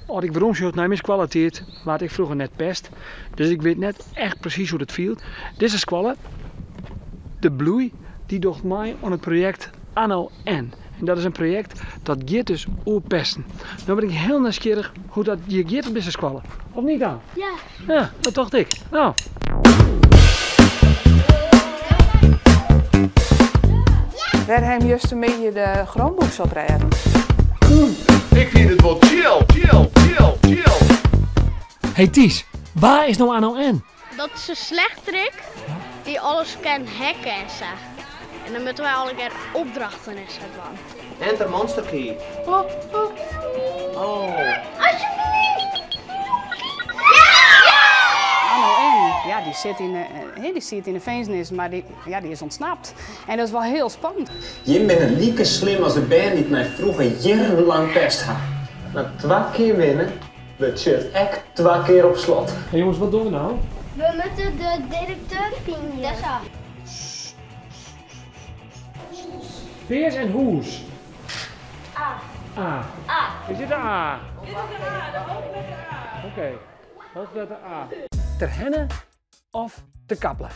As ik weromsjoch nei myn skoalletiid, waard ik froeger net pest. Dus ik wit net echt presys hoe't it fielt. Dizze skoalle, De Bloei, dy docht mei oan it projekt Anno N. En dat is in projekt dat giet dus oer pesten. No bin ik hiel nijsgjirrich hoe't dat hjir giet op dizze skoalle. Of niet dan? Ja. Ja, dat tocht ik. No. Wêr ha jim justermiddei de Chromebooks oprêden? Ik fyn it wol chill, chill, chill, chill. Hey Ties, wa is no Anno N? Dat is in slechterik dy't alles kin hacke en sa. En dan moatte wy allegear opdrachten en sa dwaan. Enter monster key. Oh, oh. Oh. Alsjeblieft! Anno N, ja, dy sit yn de, dy siet yn de finzenis, mar dy, ja, dy is ûntsnapt. En dat is wol hiel spannend. Jim binne like slim as de bern dy't my froeger jierrenlang pest ha. Mar twa kear winne betsjut ek twa kear op slot. Hey jonges, wat dogge we no? We moatte de direkteur fine. Pears en hûs. A. A. A. Is dit de A? Dit is de A, de hoofdletter A. Oké, hoofdletter A. Terherne of Terkaple?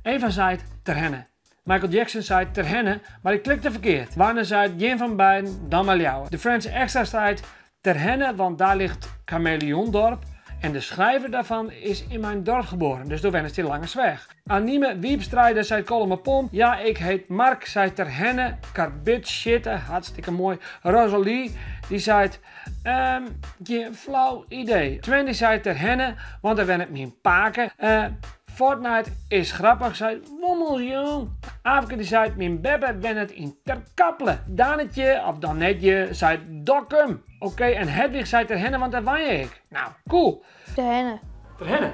Eva seit Terherne. Michael Jackson seit Terherne, mar ik klikte ferkeard. Warner seit gjin fan beiden, dan mar Ljouwert. De French Extra seit Terherne, want daar ligt Kameleondorp en de schrijver daarvan is in mijn dorp geboren, dus do wennest yn Langezweach. Anime Wiepstrijder seit Kollumerpomp. Ja, ik heet Mark, seit Terherne. Karbidsjitte, hartstikke moai. Rosalie, dy seit, ehm, gjin flau idee. Sven dy seit Terherne, want dêr wennet myn pake. Eh, Fortnite is grappich, seit Wommels jong. Aafke dy seit, myn beppe wennet yn Terkaple. Danetje, of Danetje, seit Dokkum. Oké, en Hedwig seit Terherne, want dêr wenje ik. Nou, cool. Terherne. Terherne?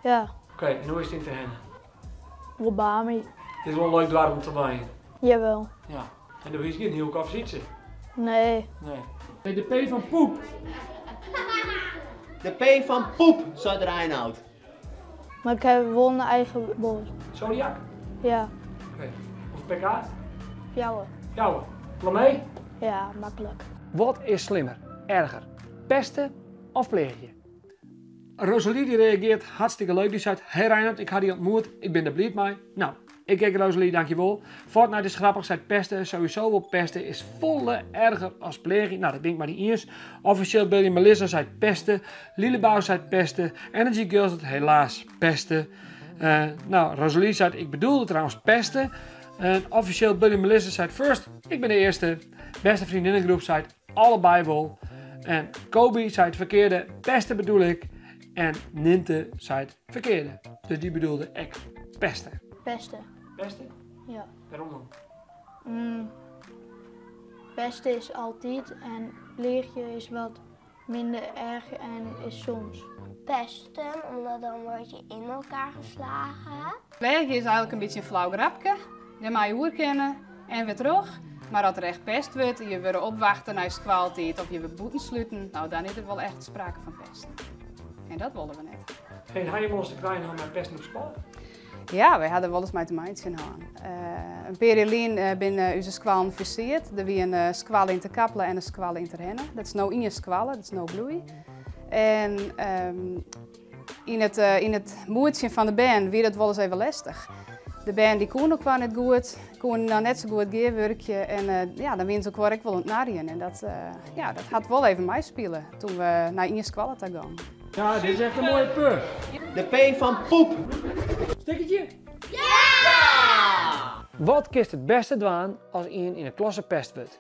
Ja. Oké, en hoe is it yn Terherne? Wol bami. It is wol in leuk doarp om te wenjen. Jawel. Ja. En do hiest gjin Hielke of Sytse? Nee. Nee. Hey, de P fan poep. De P fan poep, seit Reinoud. Mar ik ha wol in eigen boat. Zodiac? Ja. Oké. Hoeveel pk? Fjouwer. Fjouwer. Plan mee? Ja, maklik. Wat is slimmer, erger, peste of pleagje? Rosalie dy reageart hartstikke leuk. Dy seit, Hey Reinhard, ik ha dy ontmoet, ik bin der bliid mei. Nou, ik ek Rosalie, dankjewol. Fortnite is grappich, seit peste, sowieso wol peste is folle erger as pleagje. Nou, dat bin ik mei dy iens. Officieel Billy Melissa seit peste, Lilebou seit peste, Energy Girls seit helaas peste. Uh, nou, Rosalie seit, ik bedoelde trouwens peste. En officieel Billy Melissa seit first, ik bin de earste. Beste vriendinnengroep seit allebei wol. En Kobe seit ferkearde, peste bedoel ik. En Ninte seit ferkearde. Dus dy bedoelde ek peste. Peste. Peste? Ja. Wêrom dan? Mm, peste is altyd en pleagje is wat minder erg en is soms. Pesten, omdat dan word je in elkaar geslagen. Pleagje is eigenlik in bytsje in flau grapke. Dêr meie je oer kinne en wer troch. Mar as der echt pest wurdt, je wurde opwachte nei skoaltiid of je wurde bûtensluten, no dan is der wol echt sprake fan pesten. En dat wolle we net. Hey, ha jim wolris te krijen hân mei pesten op skoalle? Ja, wy ha der wolris mei te meitsjen hân. In pear jier lyn binne ús skoallen fuseard. Der wie in skoalle yn Terkaple en in skoalle yn Terherne. Dat is no ien skoalle, dat is no Bloei. En yn it, yn it moetsjen fan de bern wie dat wolris even lestich. De bern dy koene elkoar net goed, koene dan net sa goed gearwurkje en ja, dan wiene se elkoar ek wol oan it narjen. En dat, ja, dat hat wol even meispile toen we nei ien skoalle ta gongen. Ja, dit is echt in moaie P. De P fan poep. Stikkertje? Ja! Wat kinst it bêste dwaan as ien yn 'e klasse pest wurdt?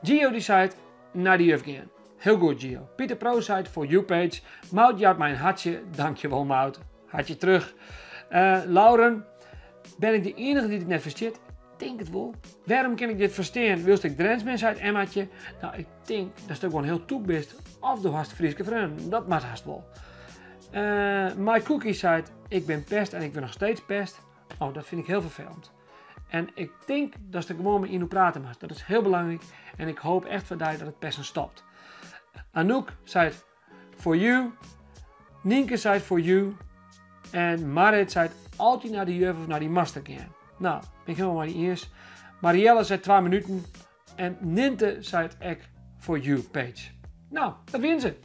Gio dy seit nei de juf gean. Hiel goed Gio. Pieter Pro seit for you page. Maud jout my in hartsje. Dankjewol Maud. Hartje terug. Uh, Lauren, ben ik de iennige dy't it net ferstiet? Tink it wol. Wêrom kin ik dit ferstean wylst ik Drents bin, seit Emmaatje. Nou, ik tink datst gewoan hiel tûk bist of do hast Fryske freonen. Dat moat hast wol. Uh, My Cookie seit, ik bin pest en ik wurd noch steeds pest. Oh, dat fyn ik hiel ferfelend. En ik tink datst der gewoan mei ien oer prate moatst. Dat is hiel belangryk en ik hoop echt foar dy dat it pesten stopt. Anouk seit for you. Nienke seit for you. En Marit seit altyd nei de juf of nei dy master gean. Nou, bin ik hielendal mei dy iens. Marielle seit twa minuten. En Ninte seit ek for you page. Nou, dat wiene se.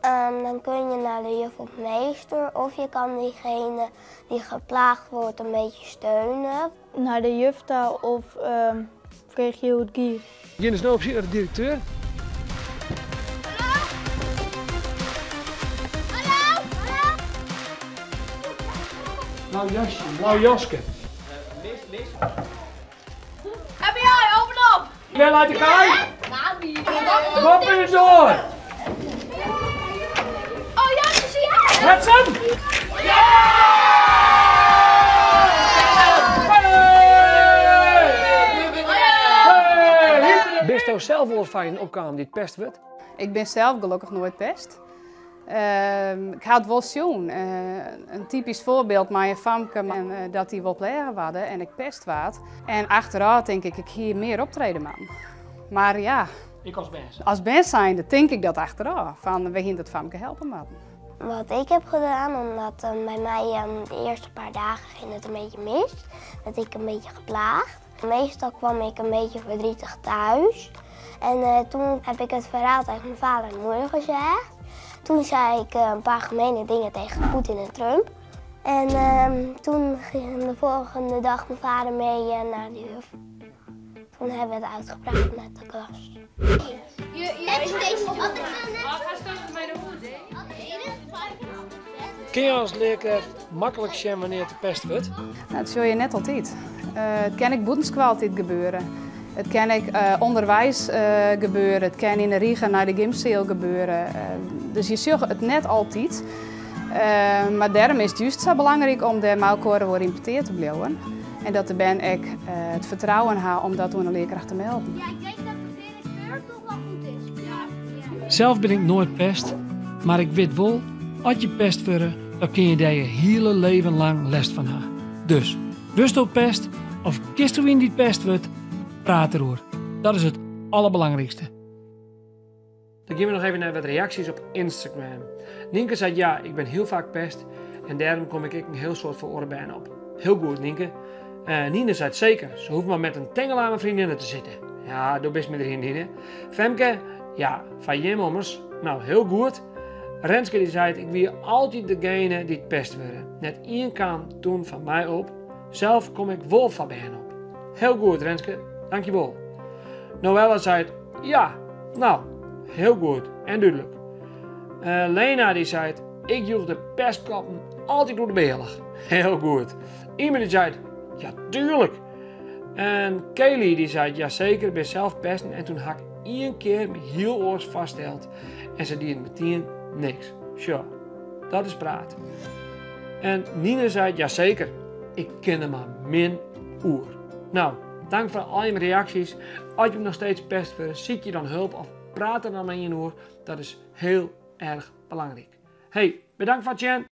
Dan kun je naar de juf of meester of je kan diegene die geplaagd wordt een beetje steunen. Naar de juf ta of freegje hoe't it giet. We gean dus no op syk nei de direkteur. Blau jasje, blau jaske. FBI, open op! Wêr leit de kaai? Boppe de doar! Oh ja, zie je? Het hem! Bisto sels wolris foar ien opkaam dy't pest wurdt? Ik bin sels gelokkich noait pest. Ik ha it wol sjoen. In typysk foarbyld mei in famke en dat dy wol pleage waard en ek pest waard. En achterôf tink ik, ik hie mear optrede moatten. Mar ja. Ik as bern zijnde. As bern zijnde tink ik dat achterôf, fan we hiene dat famke helpe moatten. Wat ik heb gedaan, omdat bij mij de eerste paar dagen ging het een beetje mis, werd ik een beetje geplaagd. Meestal kwam ik een beetje verdrietig thuis. En toen heb ik het verhaal tegen mijn vader en moeder gezegd. Toen zei ik een paar gemene dingen tegen Poetin en Trump. En toen ging de volgende dag mijn vader mee naar de juf. Toen hebben we het uitgepraat met de klas. Kin je as learkrêft maklik sjen wannear't der pest wurdt? Dat sjogge je net altyd. It kin ek bûten skoalle altyd gebeure. It kin ek ûnderweis gebeure. It kin yn de rige nei de gymseal gebeure. Dus je sjogge it net altyd. Mar dêrom is it just sa belangryk om dêr mei elkoar oer yn petear te bliuwen. En dat de bern ek it fertrouwen ha om dat oan de learkracht te melden. Ja, ik denk dat de directeur toch wel goed is. Sels bin ik noait pest, mar ik wit wol, as je pest wurde, dan kin je dêr je hiele leven lang lêst fan ha. Dus, wurdsto pest of kensto ien dy't pest wurdt, praat deroer. Dat is it alderbelangrykste. Dan gean we noch even nei wat reaksjes op Instagram. Nynke seit ja, ik bin hiel faak pest en dêrom kom ik ek in hiel soad foar oare bern op. Hiel goed, Nynke. Nine seit seker, se hoecht mar met in tengel mei freondinne te sitten. Ja, do bist my der ien, Nine. Femke, ja, foar jim ommers. No, hiel goed. Renske dy seit, ik wie altyd degene dy't pest wurde. Net ien kaam toen foar my op. Sels kom ik wol foar bern op. Hiel goed, Renske. Dankjewol. Noelle seit, ja, no, hiel goed en dúdlik. Lena dy seit, ik joech de pestkoppen altyd oer de bealch. Hiel goed. Yme dy seit, ja, tuerlik. En Kelly dy seit, ja seker, bin sels pesten en toen ha ik ien kear my hiel oars foarsteld en se dienen metien niks. Sjoch, dat is praat. En Nine seit, ja seker, ik kin der mar min oer. No, tank foar al jim reaksjes. As jim noch steeds pest wurde, sykje dan help of praat der dan mei ien oer. Dat is hiel erch belangryk. Hey, bedankt foar it sjen.